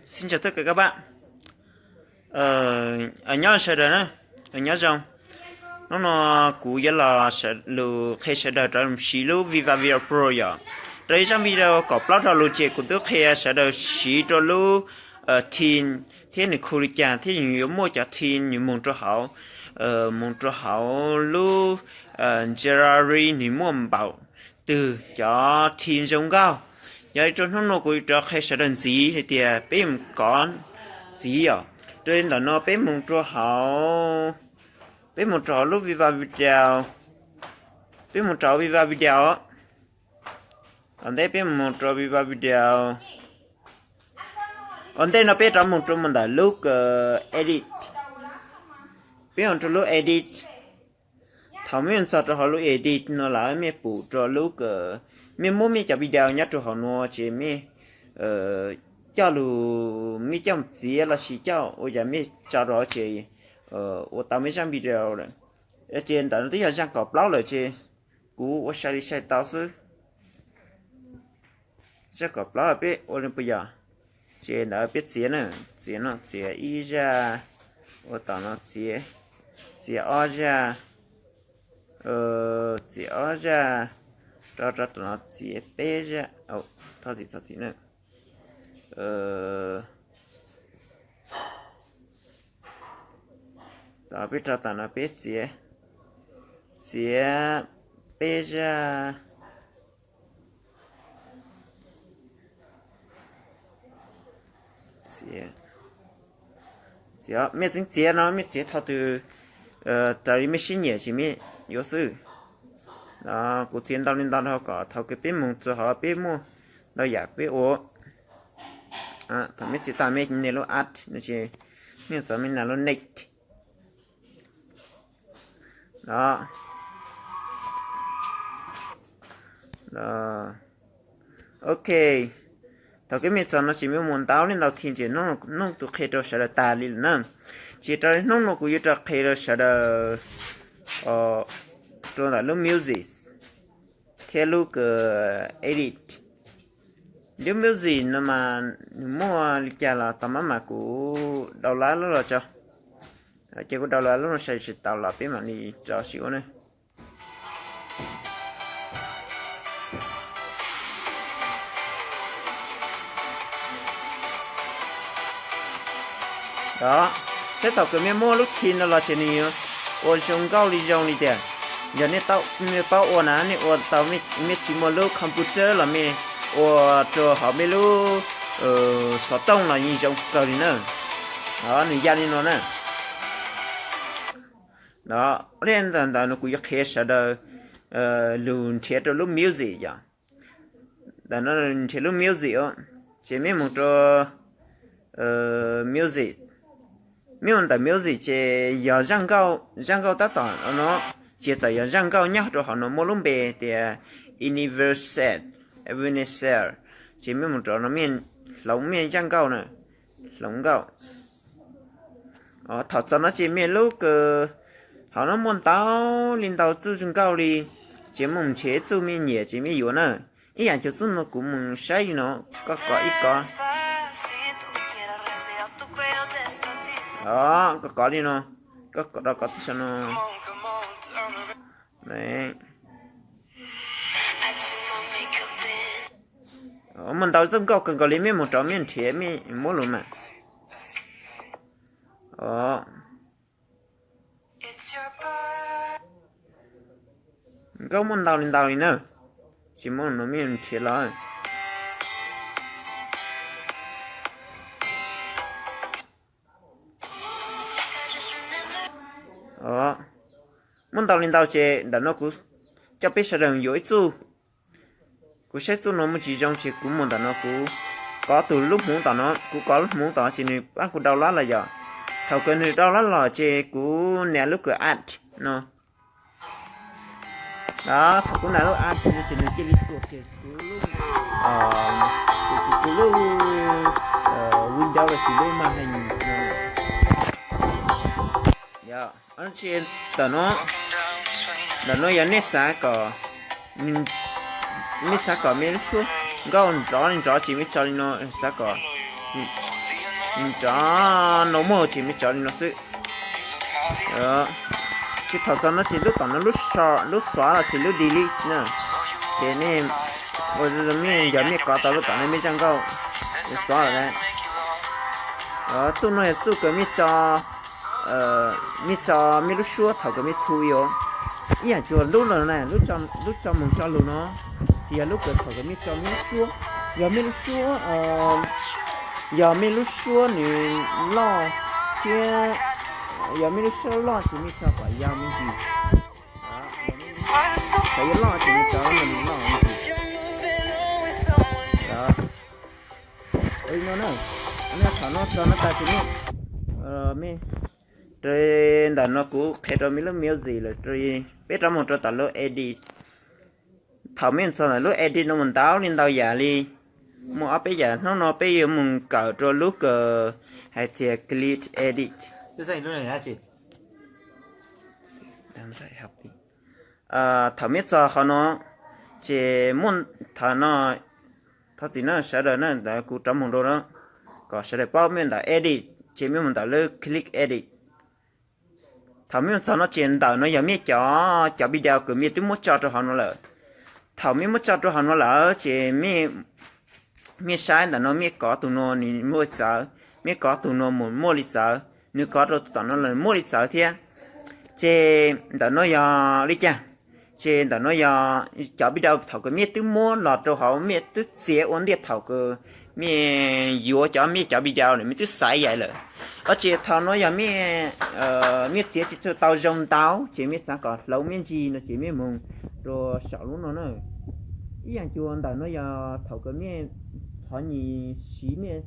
Xin chào tất cả các bạn. Nyob sawv daws na, nyob zoo. Hnub no kuv yuav los lus qhia sawv daws rau siv lub Viva Video Pro yom. Rau ib zaj video kaum plaub dhau lus ces kuv twb qhia sawv daws siv rau lub theme thiab nws khu li cas thiab nws yuav muaj cov theme nws mus rau hauv, mus rau hauv lub Gallery nws muaj npaum twg cov theme zoo nkauj. Yog li rau hnub no kuv rov qhia sawv daws ntxiv hais tias peb mus kov ntxiv yom. Rau li ntawm no peb mus rau hauv, peb mus rau hauv lub Viva Video, peb mus rau Viva Video. Ua ntej peb mus rau Viva Video, ua ntej no peb rov mus rau mus ntawm lub Edit. Peb mus rau lub Edit. Thaum mej txog rau hauv lub Edit no lawm mej pum rau lub, mej muab mej cov video nyob rau hauv no ces mej coj lus, mej coj txiav los sis coj ua cas mej tso rau ces ua tau mej zaj video lawm. Ces ntawm no twb yog zaj kaum plaub lawm ces kuv ua sai li sai tau xwb. Zaj kaum plaub peb ua li puas yog? Ces ntawd peb txiav na, txiav no txiav ib zaj, ua tom no txiav, txiav ob zaj, txiav ob zaj, rau rau tom no txiav peb zaj, thov txim thov txim na. Tom peb rau tom no peb txiav, txiav peb zaj. Txiav, mej txeev txiav no mej txiav thaum twg raws li mej siab nyiam ces mej yuav xwb. Kuv txiav ntau li ntau rau kom thaum kws peb mus txog hauv peb muaj ntau yam peb ua. Thaum mej txiav tas mej nias lub Alt no ces mej txog mej nias lub Next. Ok, thaum kws mej txog no ces mej muaj ntau li ntau theme ces hnub no kuv qhia rau sawv daws tas li lawm na. Ces rau hnub no kuv yuav rau qhia rau sawv daws rau ntawm lub music thiab lub edit. Lub music no mas nws muaj li cas los tau maj mam kuv download lub los tso. Ces kuv download lub no sai tsis tau los peb mam li rau siv ua na. Saib thaum kws mej muaj lub theme no los ces nws yuav ua zoo nkauj li zoo li tiag. Yog nej paub ua na nej ua tau, mej tsis muaj lub computer los mej ua rau hauv mej lub xov tooj los yeej zoo kawg li na. Nws ya li no na. Li ntawd no kuv yuav qhia sawv daws lug nrhiav rau lub music yom. Ntawm no nrhiav lub music, ces mej mus rau music, mej mus ntawm music ces yog zaj nkauj tab tom no, ces txawm yog zaj nkauj nyob rau hauv no muaj lub npe tias Ebenezer, Ebenezer, ces mej mus rau no mej hloov mej zaj nkauj na, hloov nkauj. Thaum txog no ces mej lub kws hauv no muaj ntau li ntau txuj nkauj li, ces mej mus nrhiav txuj mej nyiam ces mej yuav na. Ib yam cuag txuj no kuv mus saib li no, koj kov ib kov. Koj kov li no, koj kov rau kov tib saum no. Muaj ntau txuj nkauj kawg nkaus li, mej mus rau mej nrhiav mej muab lug mas. Nkauj muaj ntau li ntau li na, tsis muaj no mej nrhiav los. Muaj ntau li ntau ces ntawm no kuv coj peb sawv daws yuav ib txuj. Kuv saib txuj no muaj tsis zoo ces kuv mus ntawm no kuv kov tus lub hmoov tom no, kuv kov lub hmoov tom ces nws pab kuv download los yom. Thaum kws nws download los ces kuv nias lub kws add no. Thaum kuv nias lub add no ces nws cia li tuaj ces kuv lub, kuv lub Windows los sis lub màn hình no. Ntawm no, ntawm no yog nej xav kom nws Mej xav kom mej lub suab nkauj nrov li nrov ces mej tso li no, xav kom nrov no muaj ces mej tso li no xwb. Ces thaum txog no ces lub tom no lub so, lub xóa los sis lub delete na. Ces mej ua, mej yog mej kov tau lub tom no mej zaj nkauj, lub xóa lawm na. Txuj no yog txuj kws mej tso, mej tso mej lub suab thaum kws mej thu os. Ib yam cuag lub no na, lub tso moog tso lug no, ces yog lub kws thaum kws mej tso mej lub suab, yog mej lub suab, yog mej lub suab nws loj thiab, yog mej lub suab loj ces mej tso kom yau me ntsis. Thaum yuav loj ces mej tso lub no nws loj me ntsis. Ua li no na, thaum no txog no tas ces mej, mej, rau ntawm no kuv qhia rau mej lub music lawm, peb rov moog rau tom lub edit. Thaum mej txog ntawm lub edit no mus ntau li ntau yam li, muaj ob peb yam, hnub no peb yuav mus kawm rau lub kws hais tias click edit. Thaum mej txog qhov no, ces muaj thaum no, thov txim na sawv daws na, ntawd kuv rov moog rau na, kom sawv daws paub mej ntawm edit, ces mej mus ntawm lub click edit. Thaum mej mus txog no ces ntawm no yog mej cov, cov video kws mej twb muab tso rau hauv no lawm. Thaum mej muab tso rau hauv no lawm ces mej saib ntawm no mej kov tug no nws muaj li txawv, mej kov tug no mus muaj li txawv, nws kov rau tom no los muaj li txawv thiab. Ces ntawm no yog li cas? Ces ntawm no yog cov video thaum kws mej twb muab los rau hauv, mej twb txiav ua ntej thaum kws mej yuav cov, mej cov video lawm, mej twb xaiv yaim lawm. Ces thaum no yog mej, mej txiav tsis tau zoo ntau ces mej xav kom hlauv me ntsis no ces mej mus rau saum lub no na. Ib yam cuag ntawm no yog thaum kws mej qhov nyuag siv mej,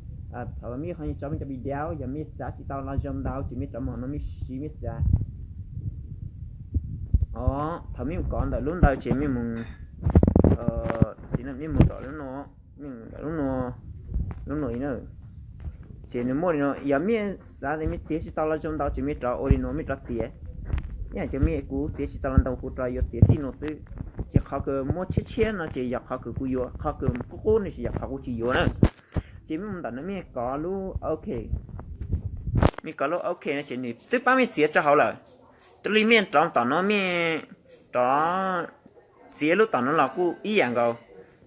thaum mej qhov nyuag tso mej cov video, yog mej txiav tsis tau los zoo ntau ces mej rov mus no mej siv mej txiav. Thaum mej mus kov ntawm lub ntawd ces mej mus, mej mus tom lub no, lub no, lub no na. Ces nws muaj li no, yog mej xav tias mej txiav tsis tau los zoo ntau ces mej rov ua li no mej rov txiav. Ib yam cuag mej, kuv txiav tsis tau los ntau kuv rov yuav txiav txij no xwb. Ces qhov kws muaj tshiab tshiab no ces yog qhov kws kuv yuav, qhov kws qub qub no ces yog qhov kuv tsis yuav na. Ces mej mus ntawm no mej kov lub ok, mej kov lub ok no ces nws twb pab mej txiav tso hauv lawm. Raws li mej rov tom no mej rov txiav lub tom no los kuj ib yam nkaus.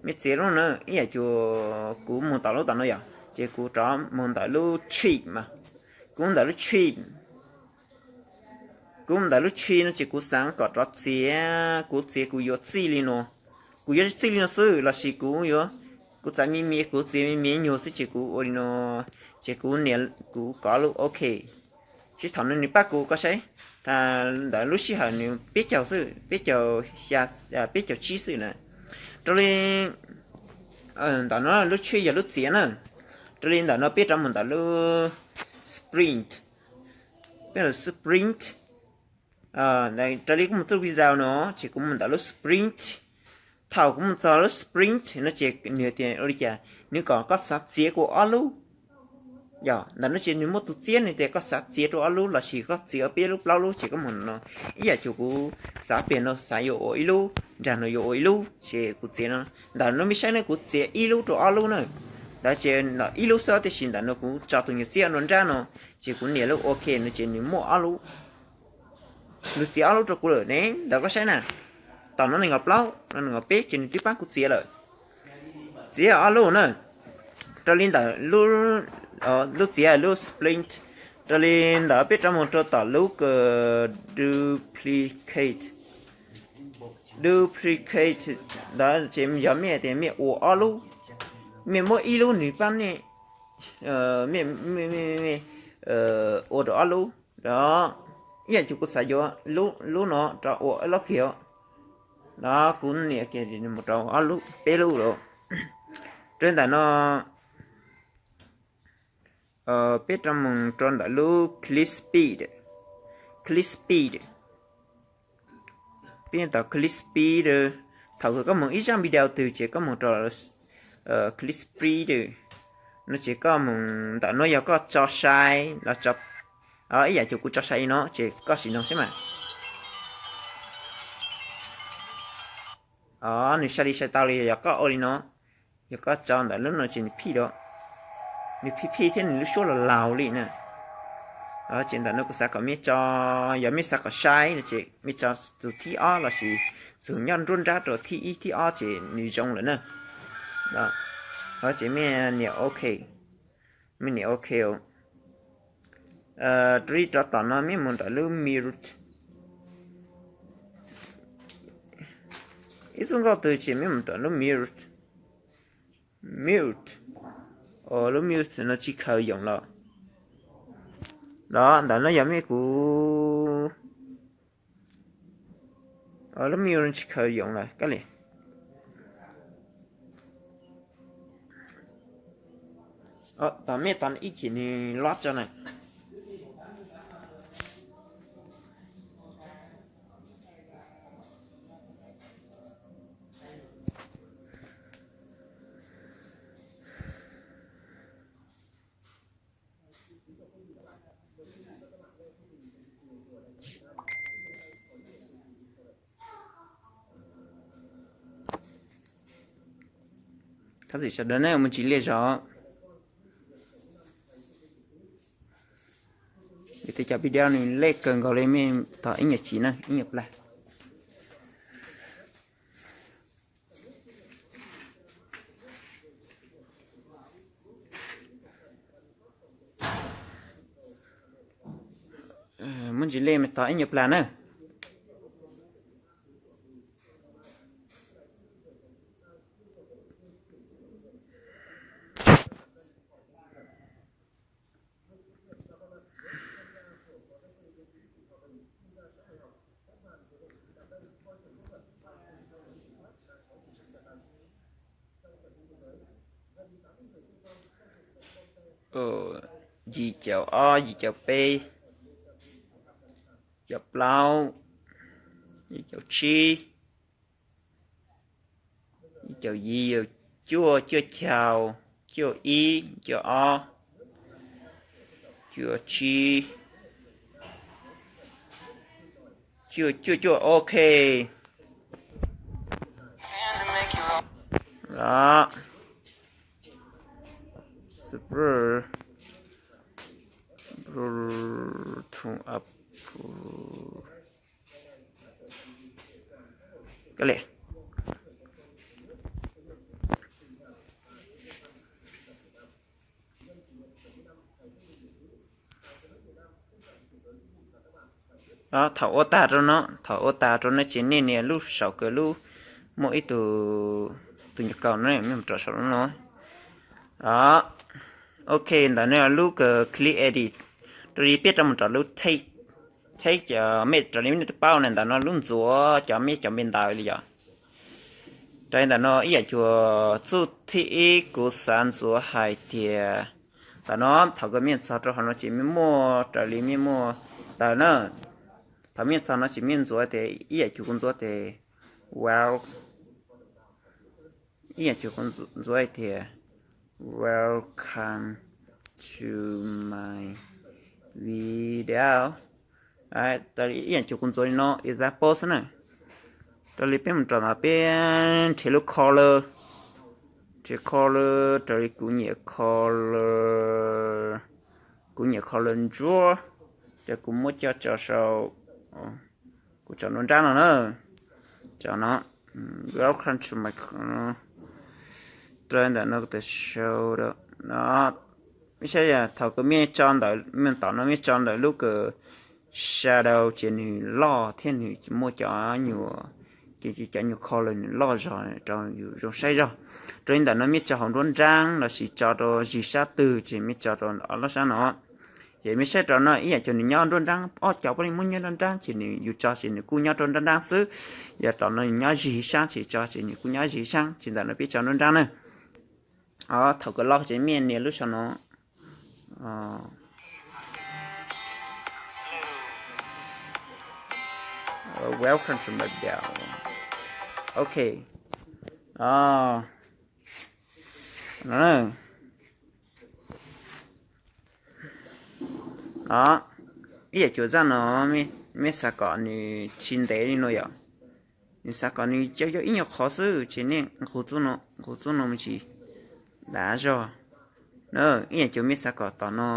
Mej txiav lub no ib yam cuag kuv mus tom lub tom no yog, ces kuv rov mus ntawm lub trim mas, kuv mus ntawm lub trim, kuv mus ntawm lub trim no ces kuv xav kom rov txiav, kuv txiav kuv yuav txij li no, kuv yuav txij li no xwb lossis kuv yuav, kuv txav me me, kuv txiav me me nyuag xwb ces kuv ua li no, ces kuv nias, kuv kov lub ok. Sib thaum no nws pab kuv koj saib, ntawm lub sij hawm nws peb caug xwb, peb caug xya, peb caug tsib xwb na. Raws li ntawm no lub trim yog lub txiav na. Raws li ntawm no peb rov mus ntawm lub sprint, peb ntawm sprint. Raws li kuv mus txoj video no ces kuv mus ntawm lub sprint. Thaum kuv mus txog lub sprint no ces nws tias ua li cas, nws kom koj xav txiav kuv ob lub. Yog ntawm no ces nws muaj tus txiab nws tias koj xav txiav rau ob lub lossis koj txiav peb lub plaub lub ces koj mus no. Ib yam cuag kuv xav pem no xav yuav ua ib lub, nrag no yuav ua ib lub ces kuv txiav no. Ntawm no mej saib ne kuv txiav ib lub rau ob lub na. Ntawd ces ib lub xwb tiam sis ntawm no kuv tso tus nyuag txiab no nrab no, ces kuv nias lub ok no ces nws muaj ob lub, nws txiav ob lub rau kuv lawm ne. Ntawd koj saib na, tom no nees nkaum plaub no nees nkaum peb ces nws twb pab kuv txiav lawm. Txiav ob lub na. Raws li ntawm lub txiav lub sprint. Raws li ntawd peb rov mus rau tom lub duplicate. Duplicate ntawd ces yog mej tias mej ua ob lub, mej muab ib lub nws pab mej, mej ua rau ob lub. Ib yam cuag kuv xav yuav lub no rov ua ob lub kiag. Kuv nias kiag mus rau ob lub, peb lub lawm. Raws ntawm no peb rov mus rau ntawm lub clip speed, clip speed. Peb ntaus clip speed, thaum kws koj mus ib zaj video twg ces koj mus rau clip speed no ces koj mus ntawm no yog koj tso sai los tso, ib yam cuag kuv tso sai li no ces koj sim no saib mas. nws sai li sai tau li, yog koj ua li no, yog koj tso ntawm lub no ces nws phij, nws phij phij thiab nws lub suab los laus li na. Ces ntawm no kuv xav kom mej tso, yog mej xav kom sai no ces mej tso tus thib ob lossis tus nyob nruab nrab rau thib ib thib ob ces nws zoo lawm na. Ces mej nias ok, mej nias ok. Rau li rov tom no mej mus nram lub mute, ib txoj nkauj twg ces mej mus nram lub mute, mute, lub mute no tsis khaws yoom los. Los ntawm no yog mej kuv, lub mute tsis khaws yoom lawm kab li. Tom mej tom ib chim nws lob tso na. Thov txim sawv daws ne, mus tsis liaj zog. Vim tias cov video nws lej kawg nkaus li, mej tos ib nyuag chim na, ib nyuag plag. Muaj ntsis lej, mej tos ib nyuag plag na. Yim caum ob, yim caum peb, caum plaub, yim caum tsib, yim caum yim, yim caum cuaj, cuaj caum, cuaj ib, cuaj ob, cuaj tsib, cuaj cuaj cuaj, ok. Super, Bluetooth up. Kab li. Thaum ua tag rau no, thaum ua tag rau no ces nej nias lub saum kawg lub muaj ib tug, tus nyuag kaus no, nej mus rau saum lub no. Ok, ntawm no lub kawg click edit, rau li peb rov mus rau lub take, take, mej raws li mej twb paub na, ntawm no lub ntxuav cov mej cov npe ntawv li yom. Raws li ntawm no ib yam cuag txuj thib ib kuv xav ntxuav hais tias, ntawm no thaum kawg mej txog rau hauv no ces mej muaj, raws li mej muaj ntawv na. Thaum mej txog no ces mej ntxuav tias ib yam cuag kuv ntxuav tias, well, ib yam cuag kuv ntxuav hais tias, welcome to my video. Raws li ib yam cuag kuv ntxuav li no, example xwb na. Raws li peb mus rau no peb nrhiav lub color, nrhiav color, raws li kuv nyiam color, kuv nyiam color ntsuab, ces kuv muab coj tso saum, kuv tso nruab nrab no na, tso no, welcome to my, raws ntawm no kuv tus sau no. Mej saib thaum kawg mej tso ntawm, mej tom no mej tso ntawm lub kawg shadow ces nws loj thiab nws muaj cov nyuag, ces cov nyuag color nws loj zog rau yus zoo saib zog. Raws li ntawm no mej tso hauv nruab nrab lossis tso rau zis sab twg ces mej tso rau ob lub sab no. Ces mej saib rau no ib yam cuag nws nyob nruab nrab, ob cov puav leej muab nyob nruab nrab ces nws, yus tso ces nws kuj nyob rau nruab nrab xwb. Yog tom no nws nyob zis sab ces tso ces nws kuj nyob zis sab, ces ntawm no peb tso nruab nrab na. Thaum kawg loj ces mej nias lub saum no. Welcome to my video. Ok. No, no, ib yam cuag zaj no, mej xav kom nws tsis ntev li no yom. Nws xav kom nws coj yog ib nyuag qhov xwb ces nej nqus txuj no, nqus txuj no me ntsis dav zog na. Ib yam cuag mej xav kom tom no,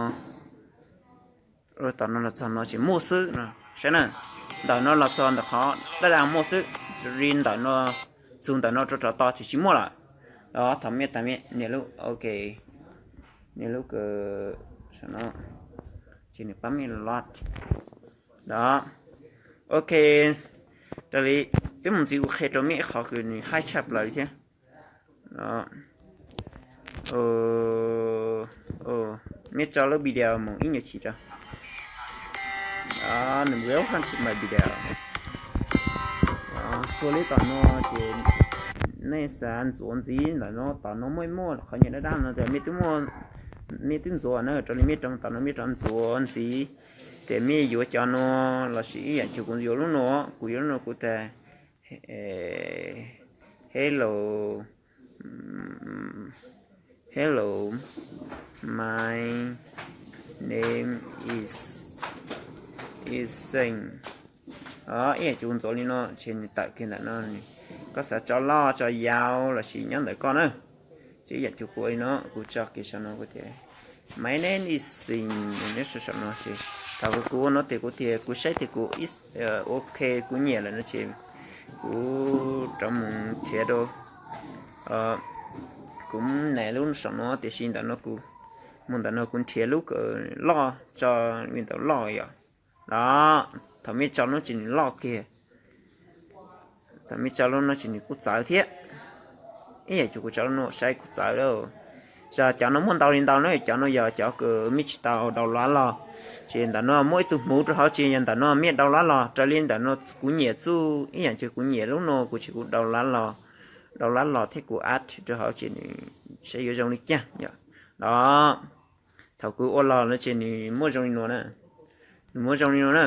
tom no los txog no ces muaj xwb no, saib na. Ntawm no los txog ntawm qhov daj daj muaj xwb, li ntawm no, txug ntawm no rau rov to ces tsis muaj lawm. Os, thaum mej tag mej nias lub, ok, nias lub kws, saum no, ces nws pab mej load. Os, ok, raws li peb mus ntxiv kuv qhia rau mej ib qhov kws nws haib tshaj plaws thiab. Mej tso lub video mus ib nyuag chim tso. Nws welcome to my video. Txuas li tom no ces nej xav ntxuav ntxiv ntawm no, tom no muaj muaj qhov nyuag daj daj no ces mej twb muaj, mej twb ntxuav na, raws li mej rov tom no mej rov ntxuav ntxiv. Ces mej yuav cov no lossis ib yam cuag kuv yuav lub no, kuv yuav lub no kuv tag hello, hello, my name is, is Xeem. Ib yam cuag kuv ntxuav li no ces nws tawm kiag ntawm no, koj xav tso loj tso yau lossis nyob ntawm koj na. Ces ib yam cuag kuv li no, kuv tso kiag saum no kuv tias my name is Xeem, nyob saum no ces thaum kuv ua no tias kuv tias kuv saib tias kuv ok, kuv nyiam lawm no ces kuv rov mus nrhiav rau, kuv nias lub saum no tiam sis ntawm no kuv mus ntawm no kuv nrhiav lub kws loj tso, li ntawd loj yom. Los thaum mej tso lub no ces nws loj kiag, thaum mej tso lub no ces nws kuj txawv thiab. Ib yam cuag kuv tso lub no saib kuj txawv lawm. Yog cov no muaj ntau li ntau na, cov no yog cov kws mej tsis tau download los, ces ntawm no muaj ib tug hmuv rau hauv ces yog ntawm no mej download los, raws li ntawm no kuv nyiam txuj ib yam cuag kuv nyiam lub no kuv ces kuv download los, download los thiab kuv add rau hauv ces nws saib yuav zoo li cas yom. Los thaum kuv ua los no ces nws muaj zoo li no na, nws muaj zoo li no na.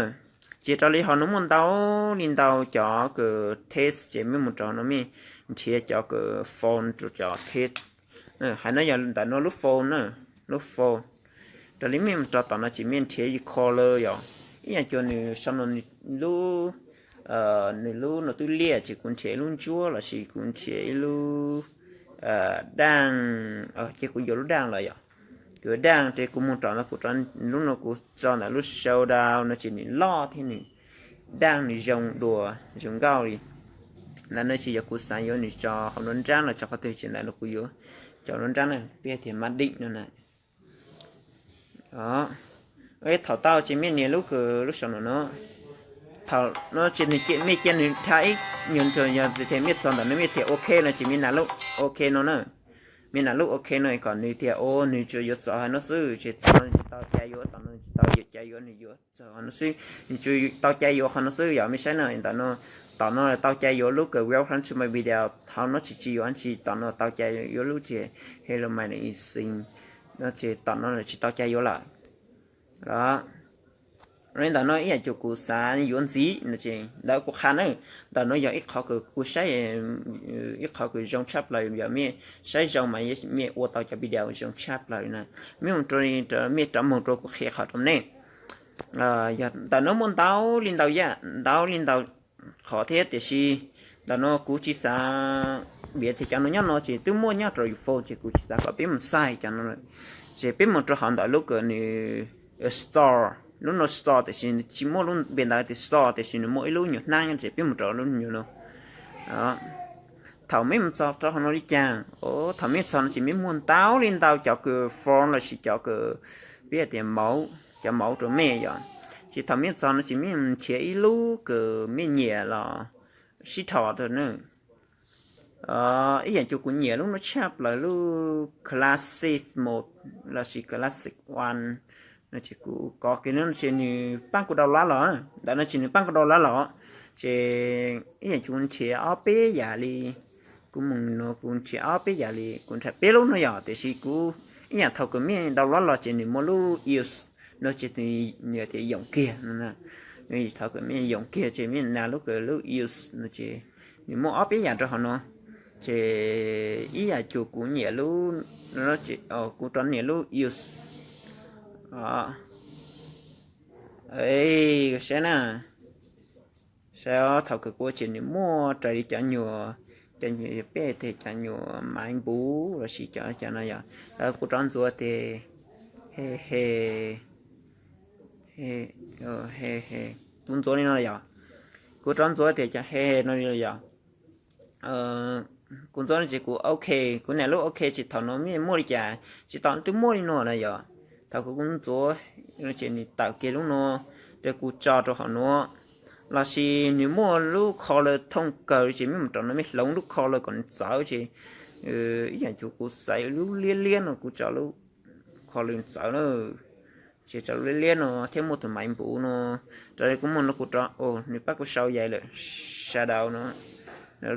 Ces raws li hauv no muaj ntau li ntau cov kws text ces mej mus rau no mej nrhiav cov kws font rau cov text. Hais no yog ntawm no lub font na, lub font. Raws li mej mus rau tom no ces mej nrhiav color yom. Ib yam cuag nws saum no nws lub, nws lub no twb liaj ces kuv nrhiav ib lub ntsuab lossis kuv nrhiav ib lub daaj, ces kuv yuav lub daaj los yom. Kuv daaj ces kuv mus rau no kuv rau lub no kuv tso ntawm lub show down no ces nws loj thiab nws daaj nws zoo dua, zoo nkauj li. Ntawm no ces yog kuv xav yuav nws tso hauv nruab nrab los tso qhov twg ces ntawm no kuv yuav cov nruab nrab na, peb tias mab dim no na. Thaum tau ces mej nias lub kws lub saum no no, thaum no ces nws cia, mej cia nws dhau ib nyuag ntsis, yog tias mej txog ntawm no mej tias ok no ces mej nias lub ok no na. Mej nias lub ok no kom nws tias o nws tsuas yuav txaus hauv no xwb ces tom no tsis tau cai yuav, tom no tsis tau yuav cai yuav, nws yuav txaus hauv no xwb, nws tsuas tau cai yuav qhov no xwb yom. Mej saib no ntawm no, tom no tau cai yuav lub kws welcome to my video, hauv no tsis tsis yuav tsis, tom no tau cai yuav lub tias hello my name is Xeem no ces tom no tsis tau cai yuav lawm. Los li ntawm no ib yam cuag kuv xav yuav ntxiv no ces ntawm kuv qha na, ntawm no yog ib qhov kws kuv saib, ib qhov kws zoo tshaj plaws, yog mej saib zoo mas mej ua tau cov video zoo tshaj plaws na. Mej mus rau, mej rov mus rau kuv qhia qhov rau nej. Yog ntawm no muaj ntau li ntau yam, ntau li ntau qhov thiab tiam sis ntawm no kuv tsis xav, vim tias cov no nyob no ces twb muaj nyob rau yus phone ces kuv tsis xav kom peb mus xaiv cov no. Ces peb mus rau hauv ntawm lub kws nws store, lub no store tiam sis tsis muaj lub npe ntawd tias store tiam sis nws muaj ib lub nyuag hnab ces peb mus rau lub nyuag no. Thaum mej mus txog rau hauv no li cas, thaum mej txog no ces mej muaj ntau li ntau cov kws form lossis cov kws peb hais tias mauv, cov mauv rau mej yom. Ces thaum mej txog no ces mej nrhiav ib lub kws mej nyiam los sib dhos rau na. Ib yam cuag kuv nyiam lub no tshaj plaws lub classic mode lossis classic one no ces kuv kov kiag no ces nws pab kuv download los, ntawm no ces nws pab kuv download los. Ces ib yam cuag kuv nrhiav ob peb yam li, kuv mus no kuv nrhiav ob peb yam li, kuv nrhiav peb lub no yom tiam sis kuv ib yam thaum kws mej download los ces nws muaj lub use no ces nws tias yoom kiag no. Thaum kws mej yoom kiag ces mej nias lub kws lub use no ces nws muaj ob peb yam rau hauv no. Ces ib yam cuag kuv nyiam lub, kuv rov nias lub use. Saib na, Saib os, thaum kawg kuv ua ces nws muaj raws li cov nyuag, cov nyuag peb tias cov nyuag maiv npuv los sis cov cov no yom. Kuv rov ntxuav tias he he, he he, kuv ntxuav li no yom. Kuv rov ntxuav tias cov he he no li yom. Kuv ntxuav no ces kuv ok, kuv nias lub ok ces thaum no mej muaj li cas, tsis tau twb muaj li no na yom. Thaum kuv ntxuav ces nws tawm kiag lub no rau kuv tso rau hauv no, los sis nws muaj lub color thooj kawg ces mej mus rau no mej hloov lub color kom nws txawv ces ib yam cuag kuv xaiv lub liab liab no kuv tso lub color txawv na. Ces rau lub liab liab no thiab muaj tus maiv npuv no, raws li kuv muag no kuv rov, nws pab kuv sau yais lawm, shadow no,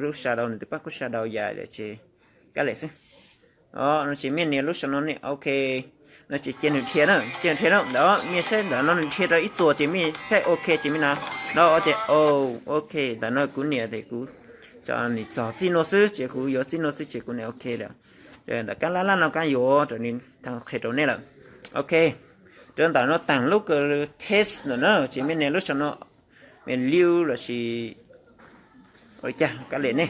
lub shadow nws twb pab kuv shadow yais lawm ces kab liam xwb. Os, no ces mej nias lub saum no ne, ok. No ces cia nws dhia na, cia nws dhia na, ntawm mej saib ntawm no nws dhia rau ib txuas ces mej saib ok ces mej na, no tias o, ok, ntawm no kuv nias tias kuv, nws txog txij no xwb ces kuv yuav txij no xwb ces kuv nias ok lawm. Ntawm kab lab lab no kab yuav rau nws qhia rau nej lawm. Ok, rau ntawm no taag lub kws test ntawm na ces mej nias lub saum no, mej liub los sis ua li cas kab liam ne.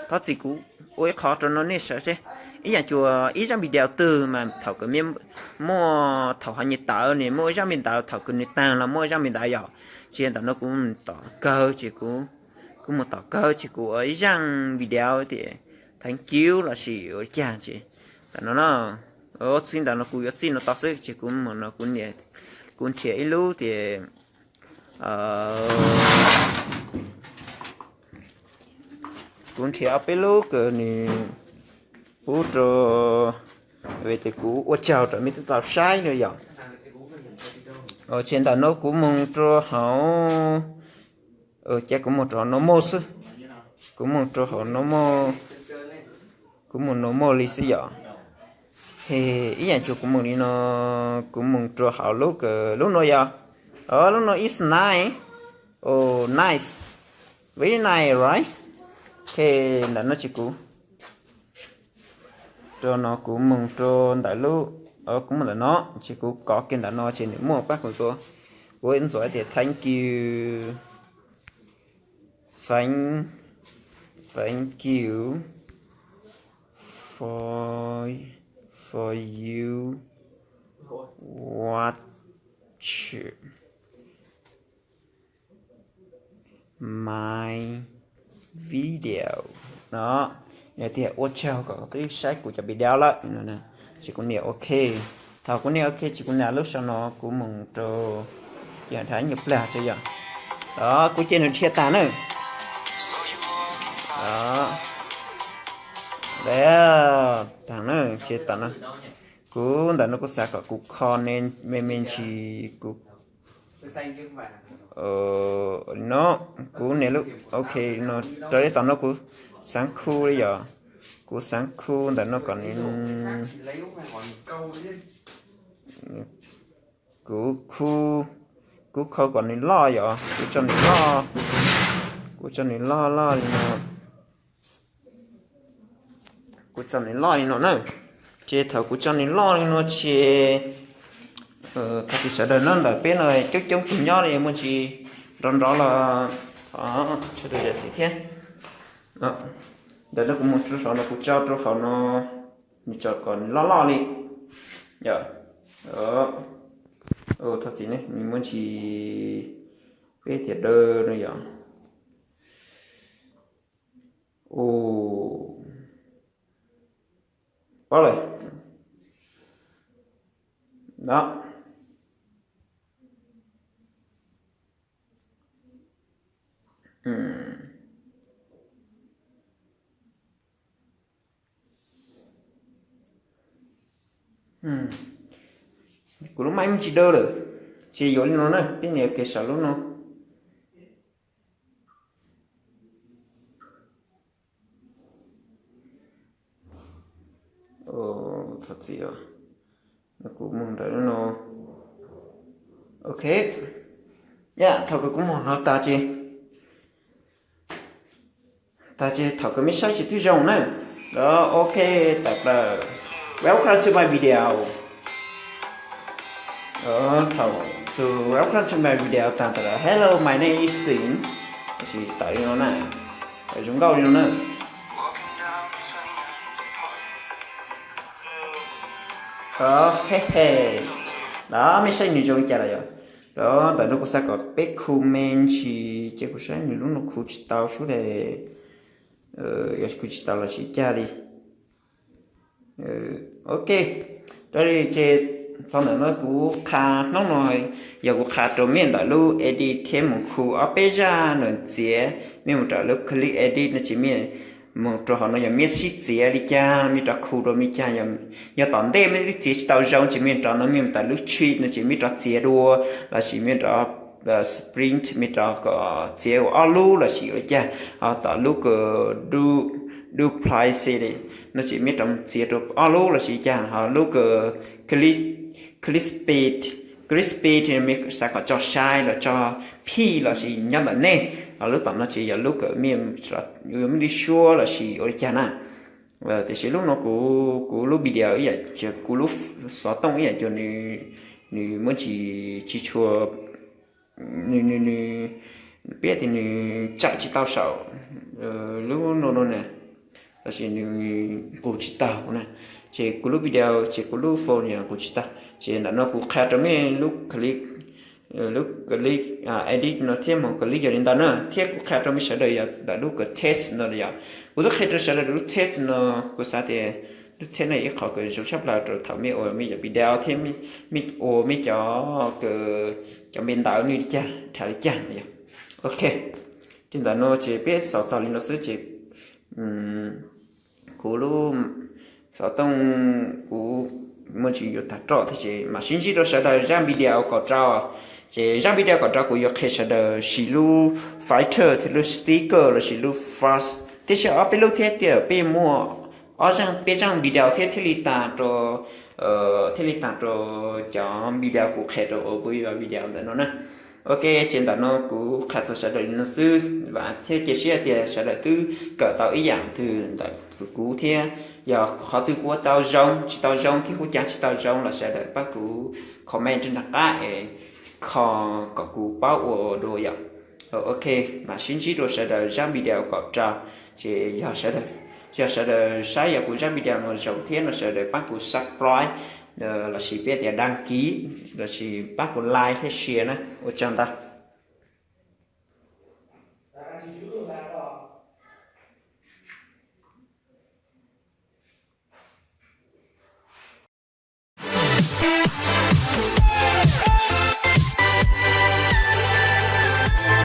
Thov txim kuv ua ib qho rau no nej sawv seb, ib yam cuag ib zaj video twg mas thaum kws muaj, thaum ho nyias tawv ne muaj ib zaj video thaum kws nws taag los muaj ib zaj video yom. Ces ntawm no kuv mus tom kawg ces kuv, kuv mus tom kawg ces kuv ua ib zaj video tias thank you los sis ua li cas ces ntawm no na, txij ntawm no kuv yuav txij no tau xwb ces kuv mus no kuv nias, kuv nrhiav ib lub tias, kuv nrhiav ob peb lub kws nws pub rau, vim tias kuv ua tsaug rau mej twb tau saib no yom. Ces ntawm no kuv mus rau hauv, ces kuv mus rau hauv normal xwb, kuv mus rau hauv normal, kuv mus normal li xwb yom. Ces ib yam cuag kuv mus li no, kuv mus rau hauv lub kws lub no yom. Lub no is nice, oh nice, very nice, right? Ces ntawm no ces kuv rau no kuv mus rau ntawm lub, kuv mus ntawm no ces kuv kov kiag ntawm no ces nws muaj pab kuv tua, kuv ntxuav tias thank you, thank, thank you for, for you watch my video no, tias ua tsaug kom twb saib kuv cov video lawm no. Ces kuv nias ok. Thaum kuv nias ok ces kuv nias lub saum no kuv mus rau, ces dhau ib nyuag plag tso yom. Kuv cia nws dhia tag na. Tag na, ces tam no kuv ntawm no kuv xav kom kuv kho ne me me ntsis kuv no, kuv nias lub ok no, raws li tam no kuv xav khu li yom. Kuv xav khu ntawm no kom nws, kuv khu, kuv khu kom nws loj yom, kuv tso nws loj, kuv tso nws loj loj li no. Kuv tso nws loj li no na. Ces thaum kuv tso nws loj li no ces, thov txim sawv daws na, ntawm peb no coob coob tus nyob li muaj ntsis nrov nrov los thov sawv daws zam txim thiab. Ntawm no kuv mus rau saum no kuv tso rau hauv no, nws tso kom nws loj loj li. Yog, thov txim ne, nws muaj ntsis peb tiam dawb no yog. Ua, pab lawm. No, kuv lub maib muaj ntsis dawb lawm, ces yuav li no na, peb nias kiag saum lub no. Thov txim, kuv mus ntawm lub no. Ok, yam thaum kws kuv mus no tas ces, tas ces thaum kws mej saib ces twb zoo na. Ok, tawm plaws. Welcome to my video. Thaum Welcome to my video tag tas Hello, my name is Xim. Tab sis tawm li no na, tawm zoo nkauj li no na. Hehe, los mej saib nws zoo li cas lawm yom. Los ntawm no kuv xav kom peb comment ntsis ces kuv saib nws lub no khu tsis tau sub de, yog khu tsis tau los sis cag li. Ok, raws li ces txog ntawm no kuv qha hnub no, yog kuv qha rau mej ntawm lub edit thiab mus khu ob peb zaj nws txiav, mej mus rau lub click edit no ces mej mus rau hauv no yog mej sib txiav li cas, mej rov khu rau li cas, yog tom ntej mej twb txiav tsis tau zoo ces mej rov no mej mus tawm lub treat no ces mej rov txiav dua, los sis mej rov split, mej rov kom txiav ua ob lub los sis ua li cas, ho tom lub duplicity no ces mej rov txiav rau ob lub los sis li cas, ho lub clip speed, clip speed mej xav kom tso sai los tso phij los sis nyob ntawm nej, ho lub tom no ces yog lub kom mej li suab los sis ua li cas na. Tiam sis lub no kuv, kuv lub video ib yam, kuv lub xov tooj ib yam cuag nws, nws muaj ntsis tsis tshua, nws, nws, nws, peb tias nws tsaim tsis tau saum lub no no na, tab sis nws qus tsis taug na. Ces kuv lub video ces kuv lub phone nws qus tsis taug. Ces ntawm no kuv qha rau mej lub clip, lub clip edit no thiab mus clip yog li ntawd na, thiab kuv qha rau mej sawv daws yog ntawm lub text no yom. Kuv twb qhia rau sawv daws lub text no, kuv xav tias lub text no ib qho kws zoo tshaj plaws rau thaum mej ua mej cov video thiab mej ua mej cov, cov npe ntawv nws li cas, tham li cas no yom. Ok, ces ntawm no ces peb xaus txog li no xwb ces kuv lub xov tooj kuv muaj ntsis yuav tag roj thiab ces mam sib ntsib rau sawv daws zaj video kom rau. Ces zaj video kom rau kuv yuav qhia sawv daws siv lub filter thiab lub sticker los sis lub fuzz, tiam sis ob peb lub thiab tias peb muaj ob zaj peb zaj video thiab thiaj li tag rau, thiaj li tag rau cov video kuv qhia rau ua kuv video ntawm no na. Ok, ces ntawm no kuv qha txog sawv daws li no xwb, vam thiab cia siab tias sawv daws twb kawm tau ib yam twg ntawm kuv thiab. Yog qhov twg kuv ua tau zoo tsis tau zoo thiab kuv caav tsis tau zoo los sawv daws pab kuv comment rau nram qab es kho kom kuv paub ua dua yom. Ok, mam sib ntsib rau sawv daws zaj video kom rau. Ces yog sawv daws, yog sawv daws saib yog kuv zaj video no zoo thiab no sawv daws pab kuv subscribe los sis peb tias đăng ký los sis pab kuv like thiab share na, ua tsaug ntau.